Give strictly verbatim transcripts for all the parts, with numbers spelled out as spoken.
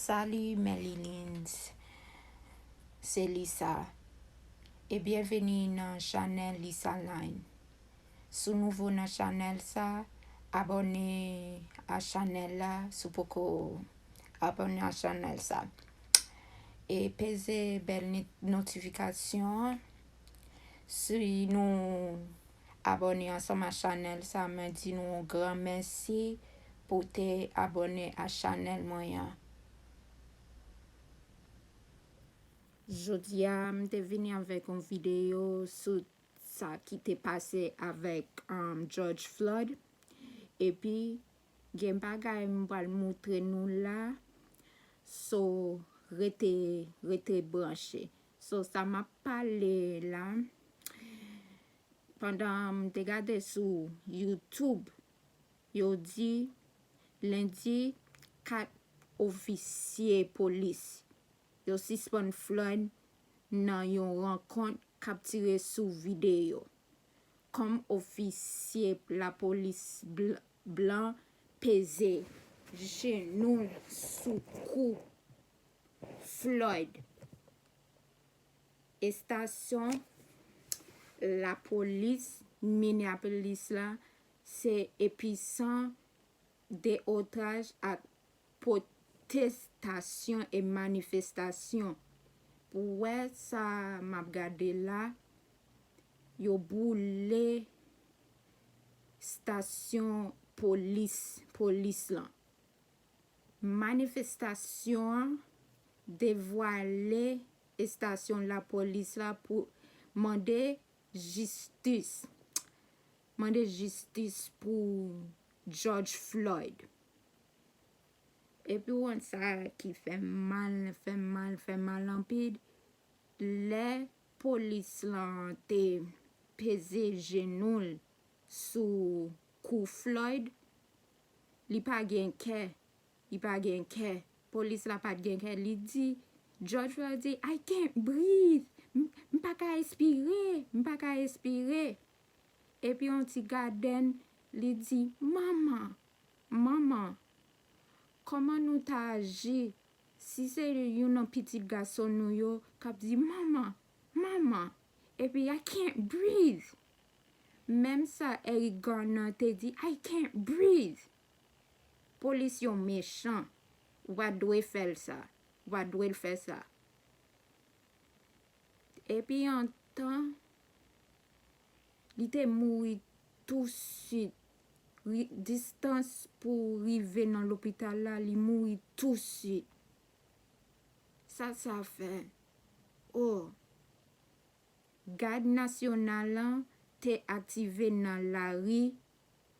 Salut mes Lilins, se Lisa e byenveni nan chanèl Lisa Line. Si w nouvo nan chanèl sa, abòne a chanèl la si w poko abòne a chanèl sa. E peze bèl ni- notifikasyon an. Si nou abòne ansanm a chanèl sa, mwen di nou yon gran mèsi pou te abòne a chanèl mwen an. Jodi a, m te vini avèk yon videyo sou sa ki te pase avèk, um, George Floyd. Epi, gen bagay m pral moutre nou la. So, rete, rete branche. So, sa m ap pale la, pandan m te gade sou YouTube, yo di lendi, kat ofisye polis yo sispann Floyd nan yon rankont k ap tire sou videyo. Kòm ofisye lapolis bl- blan peze jenou l sou kou Floyd, estasyon lapolis Minneapolis la se episant de otaj ak pwotestasyon e manifestasyon. Pou wè sa m ap gade la, yo boule stasyon polis, polis lan. Manifestasyon an devwale estasyon lapolis la pou mande jistis. Mande jistis pou George Floyd. Epi w konn sa ki fè m mal, fè m mal, fè m mal anpil. Lè polis lan te peze jenou l sou kou Floyd, li pa gen kè. Li pa gen kè. Polis la pa t gen kè. Li di, George Floyd di, "I can't breathe." M, m pa ka espire. M pa ka espire. Epi yon ti gadèn, li di, "Manman, manman, kòman nou ta aji si se youn nan pitit gason nou yo k ap di, 'Manman, manman,' epi 'I can't breathe'?" Menm sa Eric Garner te di, "I can't breathe." Polis yo mechan. Ou pa dwe fè l sa. Ou pa dwe l fè sa. Epi yon tan, li te mouri tousuit. Ri- distans pou rive nan lopital la, li mouri tousuit. Sa sa fè? Oh. Gad nasyonal lan te aktive nan lari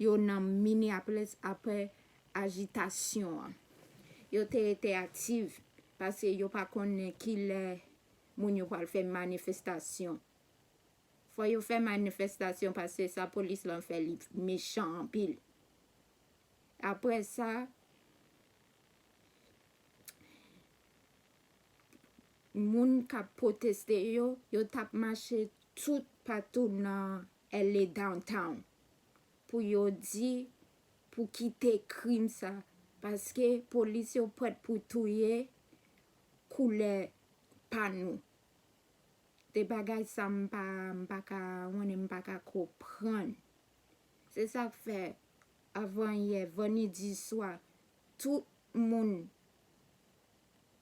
yo nan Minneapolis apre ajitasyon an. Yo te rete aktif paske yo pa konnen kilè moun yo pral fè manifestasyon. Fò yo fè manifestasyon paske sa polis lan fè li mechan anpil. Apre sa, moun k ap pwoteste yo, yo t ap mache tout patou nan L A downtown pou yo di pou kite krim sa, paske polis yo prèt pou touye koulè pa nou. De bagay sa m pa, m pa ka, w konnen m pa ka konprann. Se sa k fè, avanyè, vandredi swa, tout moun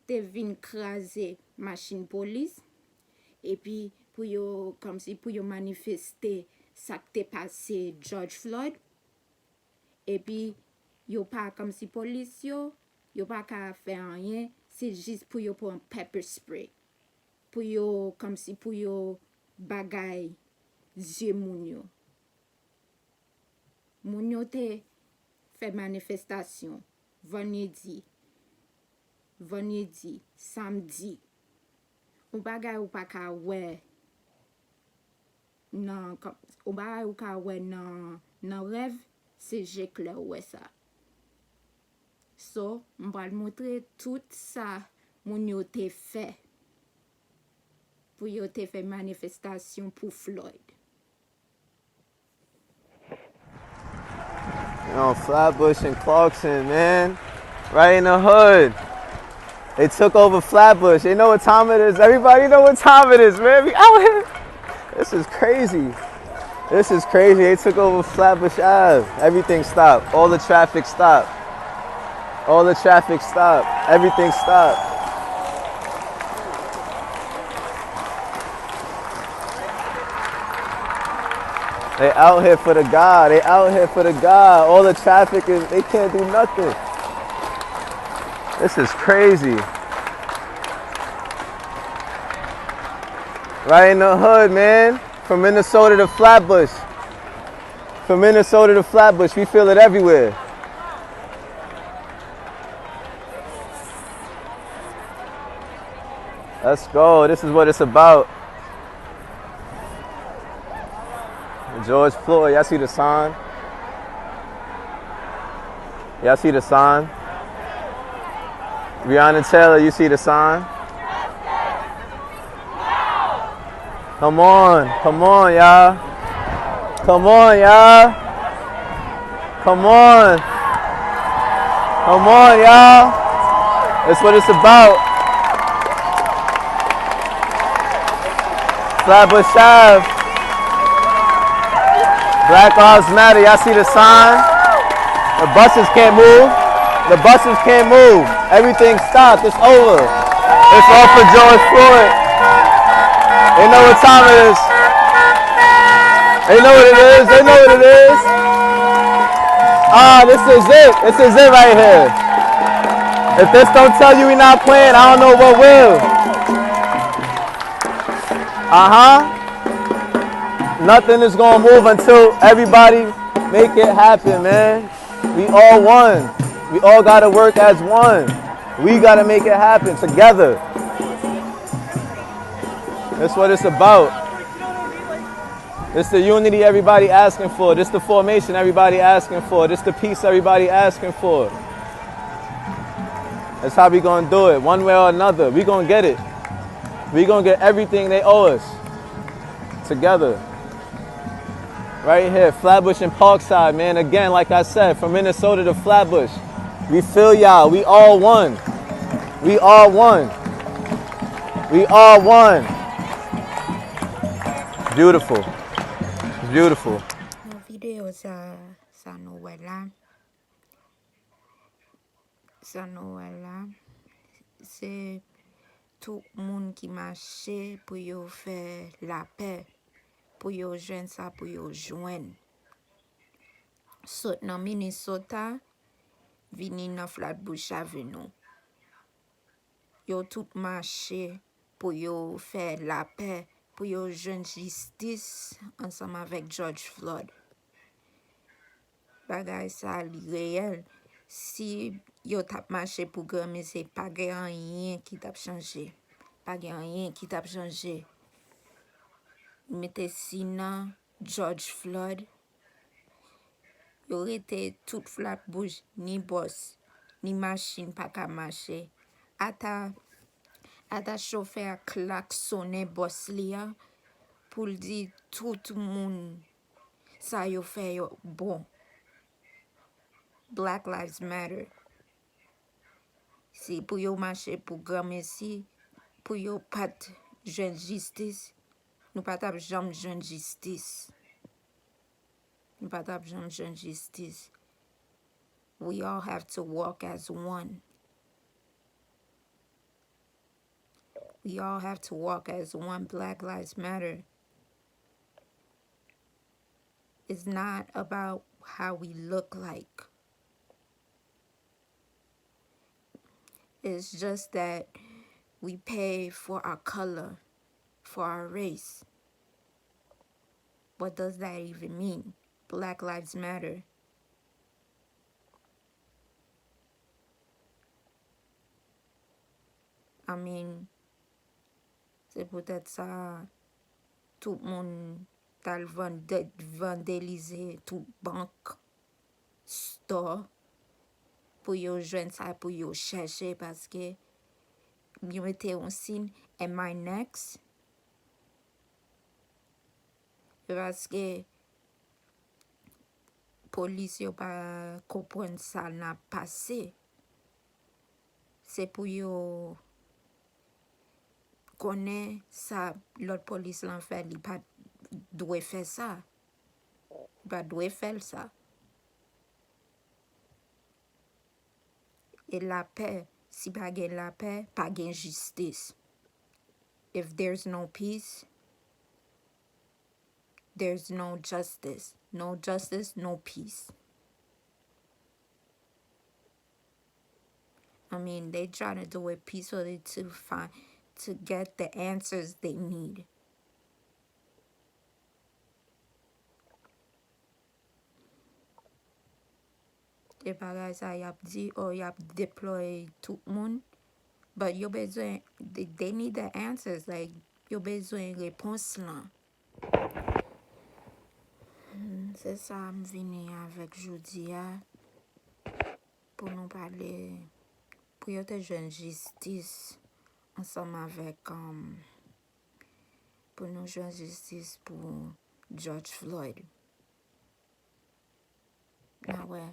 te vin kraze machin polis, epi pou yo, kòmsi pou yo manifeste sa k te pase George Floyd, epi yo pa, kòmsi polis yo, yo pa ka fè anyen, se jis pou yo pran pepper spray, pou yo, kòmsi pou yo bagay zye moun yo. Moun yo te fè manifestasyon vandredi, vandredi, samdi. Yon bagay ou pa ka wè nan, yon bagay ou ka wè nan, nan rèv, se je klè ou wè sa. So, m pral montre tout sa moun yo te fè pou yo te fè manifestasyon pou Floyd. You know, Flatbush and Clarkson, man. Right in the hood. They took over Flatbush. They know what time it is. Everybody know what time it is, man. We out here. This is crazy. This is crazy. They took over Flatbush Ave. Everything stopped. All the traffic stopped. All the traffic stopped. Everything stopped. They out here for the God. They out here for the God. All the traffic is, they can't do nothing. This is crazy. Right in the hood, man. From Minnesota to Flatbush. From Minnesota to Flatbush, we feel it everywhere. Let's go. This is what it's about. George Floyd, y'all see the sign? Y'all see the sign? Breonna Taylor, you see the sign? Come on, come on, y'all. Come on, y'all. Come on. Come on, y'all. That's what it's about. Flatbush Ave. Black Lives Matter. Y'all see the sign? The buses can't move. The buses can't move. Everything stopped. It's over. It's all for George Floyd. They know what time it is. They know what it is. They know what it is. Ah, this is it. This is it right here. If this don't tell you we not playing, I don't know what will. Uh huh. Nothing is gonna move until everybody make it happen, man. We all one. We all gotta work as one. We gotta make it happen together. That's what it's about. It's the unity everybody asking for. This the formation everybody asking for. This the peace everybody asking for. That's how we gonna do it, one way or another. We gonna get it. We gonna get everything they owe us together. Right here, Flatbush and Parkside, man. Again, like I said, from Minnesota to Flatbush. We feel y'all. We all one. We all one. We all one. Beautiful. Beautiful. Nan videyo sa, sa nou wè la, sa nou wè la, se tout moun ki mache pou yo fè lapè, pou yo jwenn sa pou yo jwenn. Sot nan Minnesota, vini nan Flatbush Avenue. Yo tout mache pou yo fè lapè, pou yo jwenn jistis ansanm avèk George Floyd. Bagay sa li reyèl. Si yo t ap mache pou granmesi, pa gen anyen ki t ap chanje. Pa gen anyen ki t ap chanje. Mete si nan George Floyd, yo rete tout Flatbush, ni bòs, ni machin pa ka mache. Ata, ata chofè a klaksonnen bòs li a pou l di tout moun sa yo fè yo bon. Black Lives Matter. Si pou yo mache pou granmesi, pou yo pa t jwenn jistis, nou pa t ap janm jwenn jistis. Nou pa t ap janm jwenn jistis. We all have to walk as one. We all have to walk as one. Black Lives Matter. It's not about how we look like. It's just that we pay for our color, for our race. What does that even mean? Black Lives Matter. I mean, se poutèt sa tout moun t al vande-, vandelize tout bank, store, pou yo jwenn sa pou yo chèche, paske yo mete yon siy, "Am I next?" E paske polis yo pa konprann sa n ap pase. se pou yo konnen sa lòt polis lan fè, li pa dwe fè sa. Li pa dwe fè l sa. E lapè, si pa gen lapè, pa gen jistis. If there's no peace, there's no justice. No justice, no peace. I mean, they trying to do it peacefully to find, to get the answers they need. E bagay sa y ap di, oh, y ap deplòy tout moun. But yo bezwen, they, they need the answers. Like, yo bezwen repons lan. Hmm, se sa m vini avèk jodi a. Pou nou pale, pou yo te jwenn jistis ansanm avèk, um, pou nou jwenn jistis pou George Floyd. N a wè